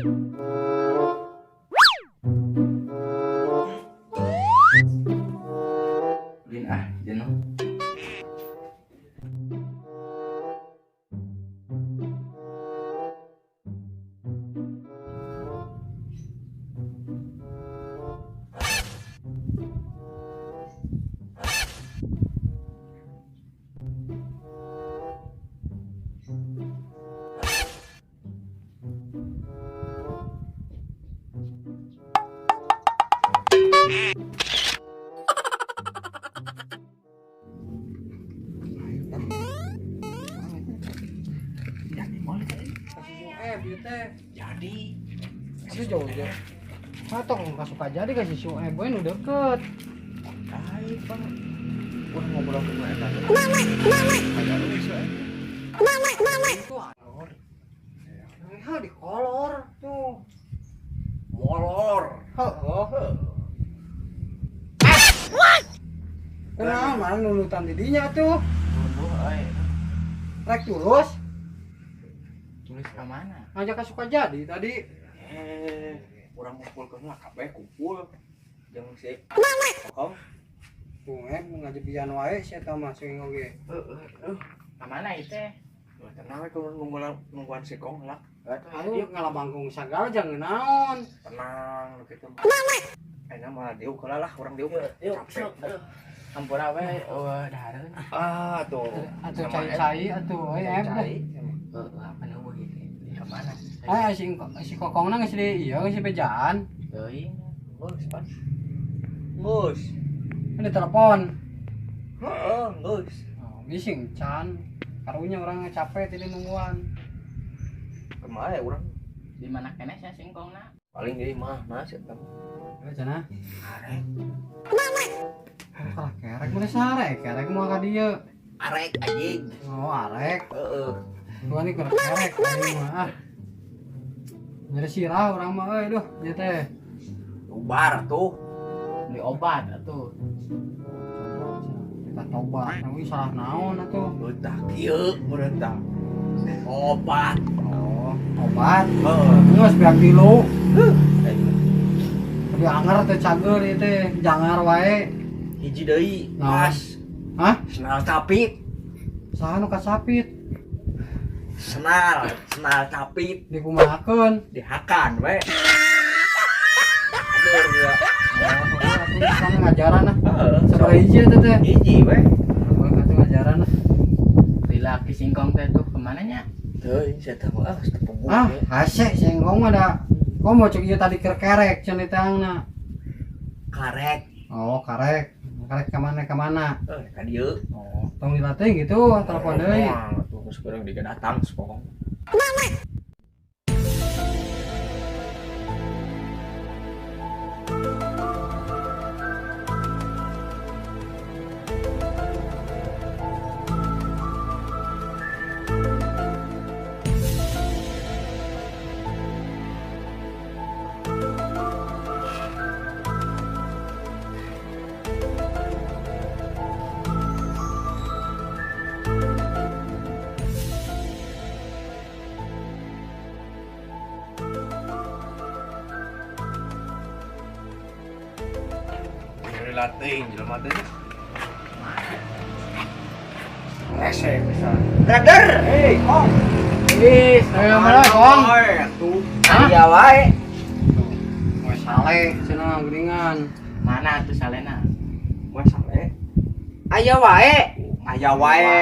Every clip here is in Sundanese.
Lin ah, jenuh. Jadi itu jauh aja. Atau nggak suka jadi kasih si Eboy nu deket. Tai bang. Wah ngobrol ke mana? Itu di kolor tuh. Molor. Heeh. Kenapa mana nunutan didinya tuh? Rek tulus. Tulis ke mana? Ngajak ke Sukajadi tadi. Urang ngumpulkeun lah kabeh kumpul. Jeung si Kokom. Bunge ngajebian wae si eta mah sing oge. Heeh. Ka mana ieu teh? Tenang we kudu nungguan si Kong lah. Aduh ngalabangkung sagala jangan naon. Tenang nu kitu. Ayeuna mah diuk heula lah urang diuk. Yuk, ampura we eueuh dahareun. Ah tuh. Atuh cai-cai atuh euy em. Heeh, apa nu gitu. Ka mana? Ah si Kokongna geus di ieu geus bejaan. Teuing. Geus, Pan. Geus. Ini telepon. Heeh, geus. Oh, bising can. Karunya urang capek tadi nungguan. Kemana ya urang? Di mana keneh sia singkongna? Paling deui mah mas eta. Heuh cenah. Arek. Kalah kerek mun sare, kerek moal ka dieu. Arek anjing. Oh, arek. Heeh. Tuan ini kerek aing mah ah. Nyeri sirah urang mah euy duh, ieu teh. Ubar tuh. Beli obat atuh. Kita tobat, nawi salah naon atuh. Tah kieu meureun tah. Obat. Oh, obat. Heeh. Geus beak tilu. Heuh. Tapi anger teh cager ieu teh, jangar wae. Hiji deui, pas. Hah? Senal capit. Saha nu kasapit? Senal, senal capit. Dikumahakeun? Dihakan we. Aduh, ya. Oh, atuh sana ngajaran ah. Heeh. Sabaraha hiji eta teh? Hiji we. Heeh, atuh ngajaran ah. Laki singkong teh tuh kemana nya? Teuing saya teh mah geus teu puguh. Ah, hese singkong mah da. Komo cek ieu tadi keur kerek cenah tangna. Karek. Oh, karek. Karek ka mana ka mana? Ka dieu. Oh, tong dilatih gitu, telepon deui. Tuh geus kurang diga datang sokong. Latih jelema teh. Rese pisan. Brother, hei, Kong. Wis, Ayo mana, Kong? Tuh, aya wae. Moe sale cenah geuningan. Mana tuh salena? Moe sale. Aya wae. Aya wae.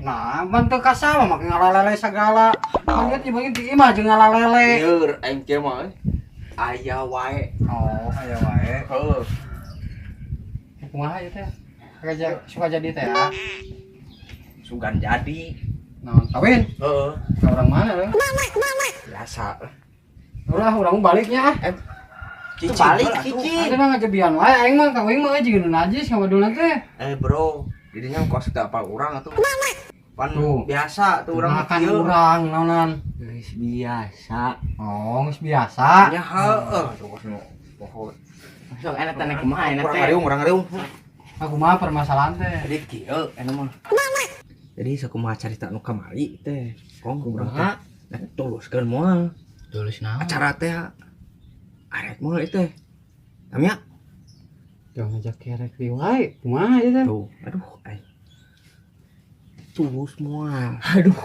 Nah, ban teu kasama make ngalalele sagala. Kan ieu dibagi di imah jeung ngalalele. Ieu aing kieu mah. Aya wae. Oh, aya wae. Heuh. Kumaha ieu teh? Suka jadi teh ya? Sugan jadi. Naon kawin? Heeh. Ka urang mana euy? Biasa. Ulah urang baliknya ah. Cicing Balik cicing. Ada mah ngajebian wae aing mah kawin mah jeung nu najis ngawadulna teh. Bro, didinya kos teu apal urang atuh. Pan biasa tuh urang makan urang naonan. Geus biasa. Oh, geus biasa. Nya heueuh tuh kos nu poho. Sok enak teh kumaha enak teh. Urang riung. Aku mah permasalahan teh. Jadi kieu enak mah. Jadi sakumaha carita nu kamari teh. Kong urang teh. Nah, tuluskeun moal. Tulus naon? Acara teh arek moal ieu teh. Namanya? Jangan ngajak kerek di wae. Kumaha ieu teh? Tuh, aduh ai. Tulus moal. Aduh.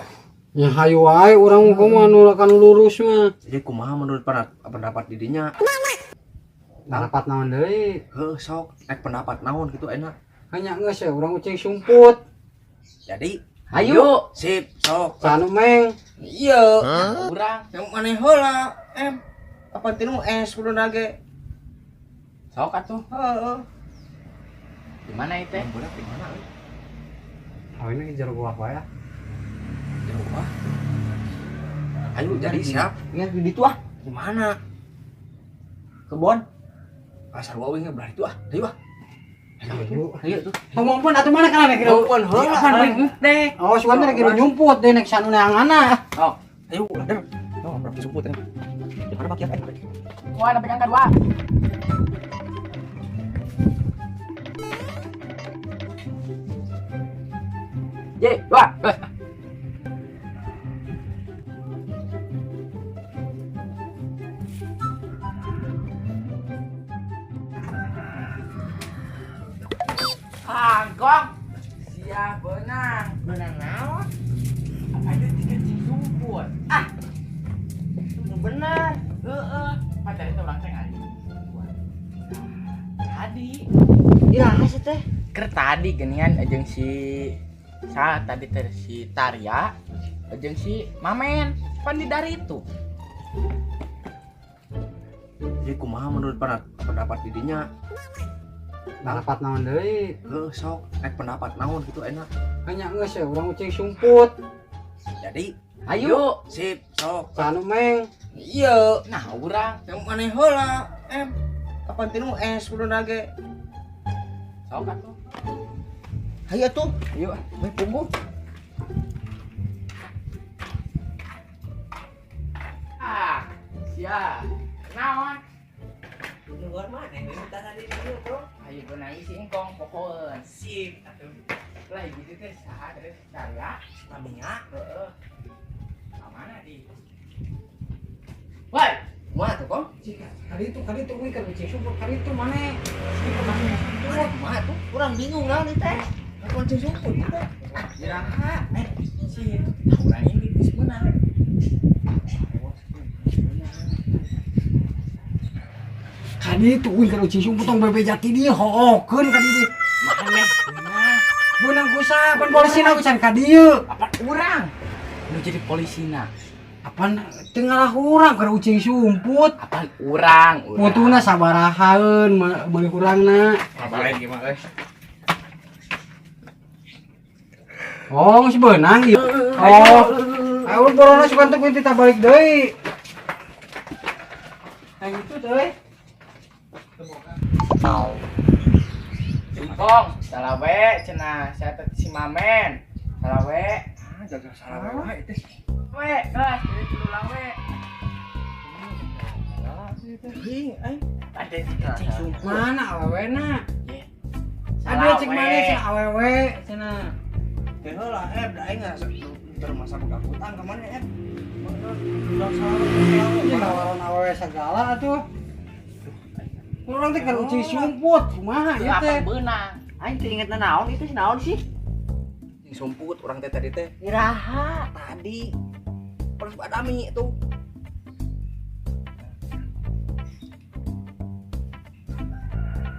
Ya hayu wae urang kumaha nu kan lurus mah. Jadi kumaha menurut pendapat didinya? Pendapat naon deui? Heuh, sok rek pendapat naon gitu enak. Hanya geus ya urang ucing sumput. Jadi, Ayo. Sip, sok. Sanu meng. Iya. Urang. Yang maneh heula, em. Apa tinu es kudu nage. Sok atuh. Heeh. Di mana itu? Budak di mana euy? Oh ini jero gua apa ya? Jero gua. Ayo jadi siap. Ingat di ditu ah. Di mana? Kebon. Pasar wae ge belah itu ah. Ayo ah. Ayo, ayo tuh. Ngomong pun atuh mana kana kira? Ngomong heula. Deh. Oh, sugan teh kira nyumput deh nek sanu neanganna. Oh, ayo ladar. Oh, berapa sumput ini? Di mana bakian aing? Wah, ada pegang kedua. Ye, dua. Kangkong, siap benang. Benang naon? Apa itu tiga sumput? Ah, itu benar. Heeh, pacar itu orang teh ngari. Tadi. Iraha sih teh? Ker tadi geuningan jeung si sa tadi teh si Tarya jeung si Mamen, pan di dari itu. Jadi kumaha menurut pendapat didinya? Pendapat naon deui? Heuh, sok rek pendapat naon gitu enak. Hanya geus ya urang ucing sumput. Jadi, ayo. Sip, sok. Sanu meng. Iya. Nah, urang yang maneh heula, em. Kapan tinu es kudu nage. Sok atuh. Hayu atuh. Ayo, we punggung. Ah, sia. Naon? Luar mana? Minta tadi dulu, Bro. Ayo beunang si engkong pokoeun. Sip atuh. Lah gitu teh saha teh Tarya, Maminya. Heeh. Ka mana di? Woi, kumaha tuh, Kong? Kali itu we keur ucing sumput, kali itu maneh. Kumaha tuh? Urang bingung naon ieu teh. Kuncing sumput ieu teh. Iraha. Si itu urang ini geus meunang. Kadi itu uing keur ucing sumput tong bebe jati dieu hookeun ka dieu. Maneh beunang kusaha pan polisina can ka dieu. Apa urang? Nu jadi polisina. Apan teu ngalah urang keur ucing sumput. Apan urang? Mutuna sabarahaeun meuli urangna. Balik gimana euy? Oh, geus beunang ieu. Oh. Ayo borona sugan teh kuwi balik deui. Ayo itu euy. Kong, salah we cenah saya teh si Mamen. Salah we. Ah, jaga salah we teh. We, geus jadi tulang we. Hing, aing. Ada cing sumput. Mana awewena? Salah Ada cek mana cenah awewe cenah. Teh heula da aing ngarasa termasa boga hutang ka mana eh. Udah salah. Ieu nawaran awewe sagala atuh. Urang teh keur ucing sumput, kumaha ieu teh? Apa beunang? Aing teu inget naon itu si naon sih? Cing sumput urang teh tadi teh. Iraha tadi. Terus badami tuh.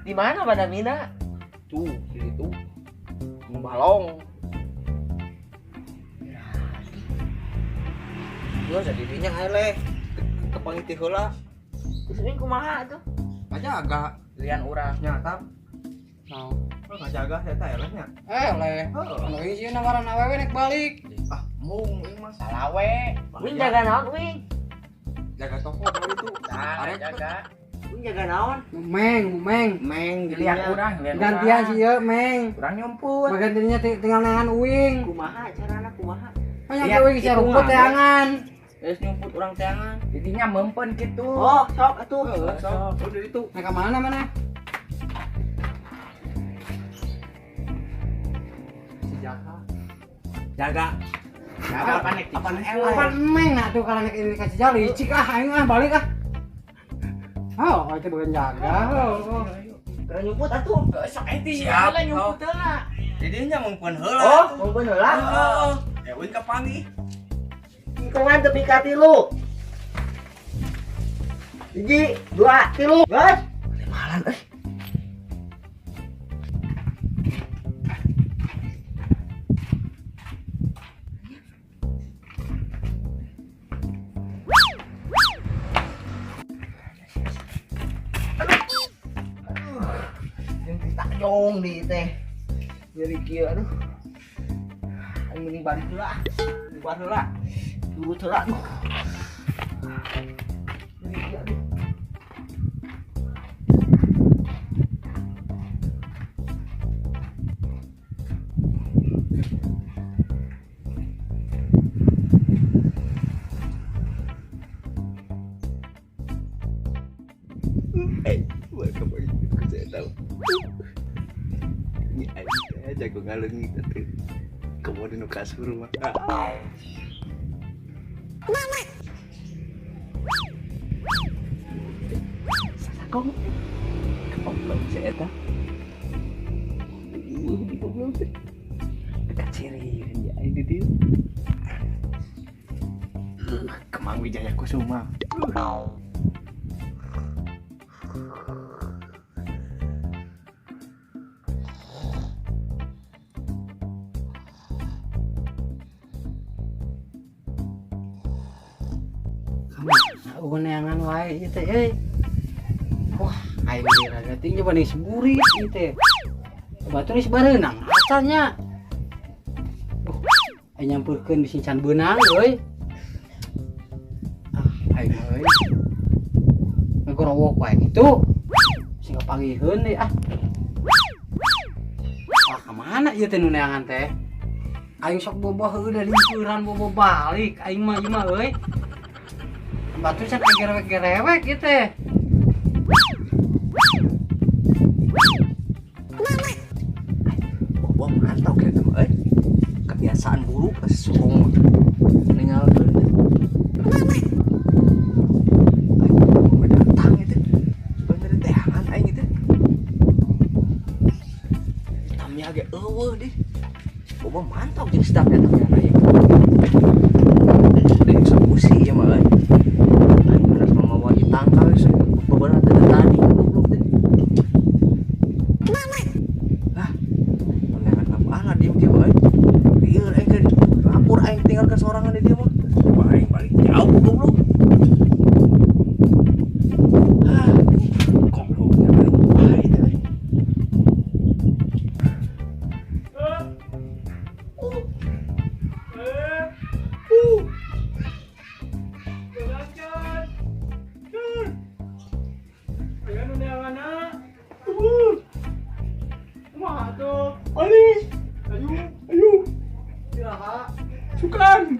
Di mana badamina? Tuh, di situ. Balong. Geus jadi dinya eleh. Kepanggih teh heula. Terus ini kumaha tuh? Ngajaga lian urang nyata. Naon? Oh, ngajaga saya teh elehnya. Eleh. Anu ieu nawaran awewe nek balik. Ah, mung ieu mah salah we. Wing jaga naon wing? Jaga toko baru itu. Nah, jaga. Wing jaga naon? Meng, meng. Meng lian urang, lian urang. Gantian sih ieu, meng. Urang nyumput. Bagantinya tinggal neangan uing. Kumaha carana kumaha? Hanya uing sia rumput teangan. Geus nyumput urang teangan. Jadinya mempen gitu. Oh, sok atuh. Heeh, sok. Udah itu. Nah, ka mana mana? Si Jaka. Jaga. Apa nek? Apa emeng nak tuh kalau nek ini kasih jali, licik ah, aing ah balik ah. Oh, itu bukan jaga. Oh. Kena nyumput atuh. Sok eti heula nyumput heula. Jadi nya mungpun heula. Oh, mungpun heula. Heeh. Ya uing kapanggih. Hitungan tepi ka 3. 1, 2, 3. Gas. Malan euy. Jong di teh nyeri kieu aduh aing mending balik heula bubar heula turut heula aduh nyeri kieu aduh. Welcome back to channel. Ini aja jago ngalengit atuh. Komo dinu kasur mah. Sakong. Goblok si eta. Di goblok teh. Kacirian ya aing di dieu. Kemang Wijaya Kusuma. Neangan wae ieu teh euy. Wah, aing diraga ting coba nih seburit ieu teh. Batur geus bareunang acannya. Aing nyampeurkeun bisi can beunang euy. Ah, aing euy. Ngagorowok wae kitu. Sing kapanggihkeun deui ah. Wah, ka mana ieu teh nu neangan teh? Aing sok boboh heueuh da linceuran bobo balik aing mah ieu mah euy. Batu can gerewek-gerewek gitu teh. Bobo mantau kieu teh euy. Kebiasaan buruk sukong ninggalkeun teh. Aing datang itu. Bener teangan aing itu. Tamya ge eueuh deh. Bobo mantau jeung sedap eta teh aing. Deui eksekusi ieu mah euy. Sorangan di dia mah. Aing balik jauh goblok. Hah, goblok aing teh. Aya nu neanganna. Kumaha atuh? Alis. Ayu, ayu. Iraha. Sukan.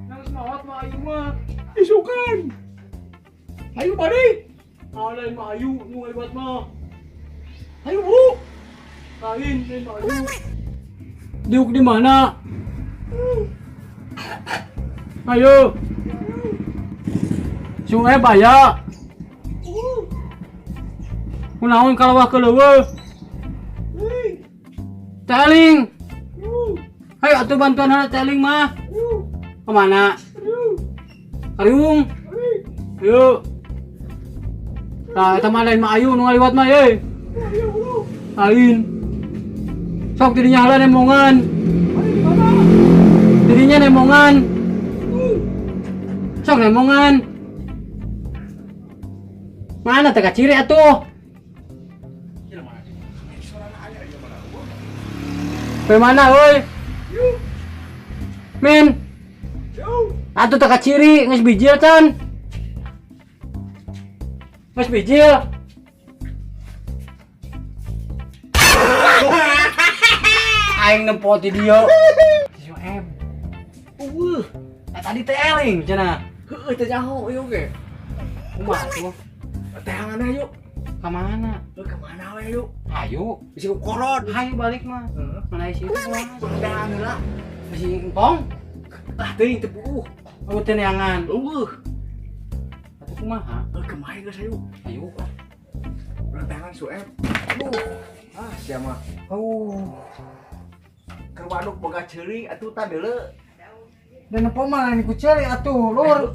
Nang semangat mah ayu mah. Isukan. Ayo balik. Ah, lain mah ayu nu ngaliwat mah. Ayo bro. Lain, lain mah ayu. Diuk di mana? Ayo. Sungai baya. Kunaon kalawah keleueuh? Teling. Ayo atuh bantuan heula teling mah. Kemana? Kariung. Ayo. Tah eta mah lain mah ayu nu ngaliwat mah ye. Lain. Sok didinya heula nemongan. Didinya nemongan. Sok nemongan. Mana teh kaciri atuh? Pe mana euy? Min. Atuh teh kaciri geus bijil can. Geus bijil. Aing nempo ti dieu. Si Soeb. Eueuh. Tadi teh eling cenah. Heueuh teh nyaho ieu ge. Kumaha tuh? Teangan ayo. Ka mana? Ka mana we yuk? Ayo. Bisi korot. Ayo balik mah. Mana isi itu kumaha? Teangan heula. Bisi engkong. Ah, teuing teu puguh. Oh, teu neangan. Eueuh. Atuh kumaha? Kemarin geus ayo. Ayo. Urang tangan Sueb. Aduh. Ah, sia mah. Oh. Keur waduk boga ceuli atuh tah deuleu. Dan apa mah lain ku ceuli atuh, lur.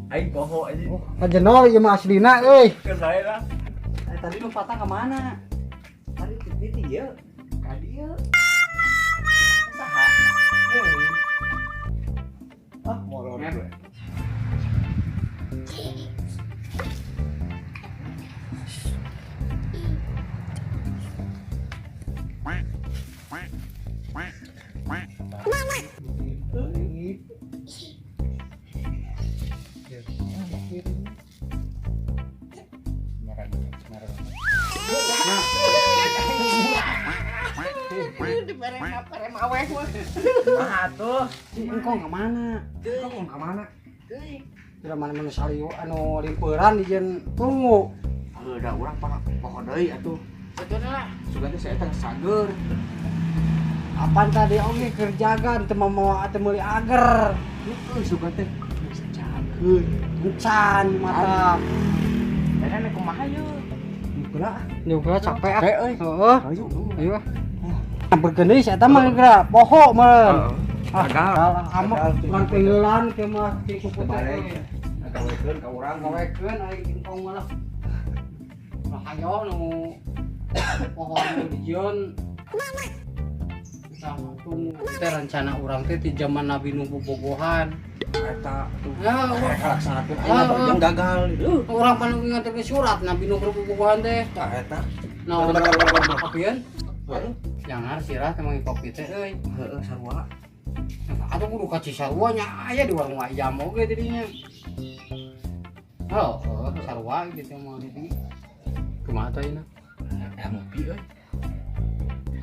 Aing poho anjing. Kajenol ieu mah aslina euy. Keur sae lah. Tadi lompatan ke mana? Tadi ti dieu. Ka dieu. Saha? Ah, molor gue. Kumaha atuh? Engkong ke mana? Engkong ka mana? Tidak mana-mana saliu anu limpeuran di jeung tunggu. Heuh, da urang poho deui atuh. Betulna lah. Sugan teh saya teh sager. Apaan tadi oge keur jaga teu mawa teu meuli ager. Heeh, sugan teh geus cageun. Encan mata. Dana kumaha yeuh? Geura. Nyuga capek ah. Capek euy. Heeh. Ayo. Ayo. Bergenis eta mah geura poho meureun. Heeh. Gagal. Amak ngan penggelan ke mah ti kupu teh. Gawekeun ka urang. Gawekeun aing engkong mah lah. Lah hayo nu poho nu dijieun. Sama tunggu teh rencana urang teh ti zaman Nabi Nuh bobogohan. Eta tuh. Ya, kalaksanakeun aing mah gagal. Urang pan nganterkeun surat Nabi Nuh bobogohan teh. Tah eta. Nah, kopieun? Jangan sirah teh mangi kopi teh euy. Heeh, sarua. Atuh kudu ka Cisarua nya aya di warung ayam oge jadinya. Oh, sarua gitu mah. Kumaha teh ayeuna? Ya ngopi euy.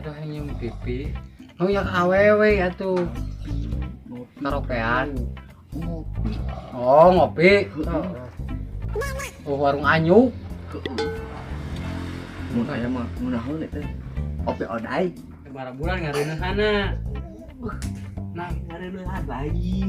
Aduh nyium pipi. Nu yak awewe atuh. Karaokean. Ngopi. Oh, ngopi. Oh, warung Anyu. Mun aya mah ngeunaheun eta. Opi odai. Sabaraha bulan ngareuneuhana. Nah, Ngareuneuhan lain.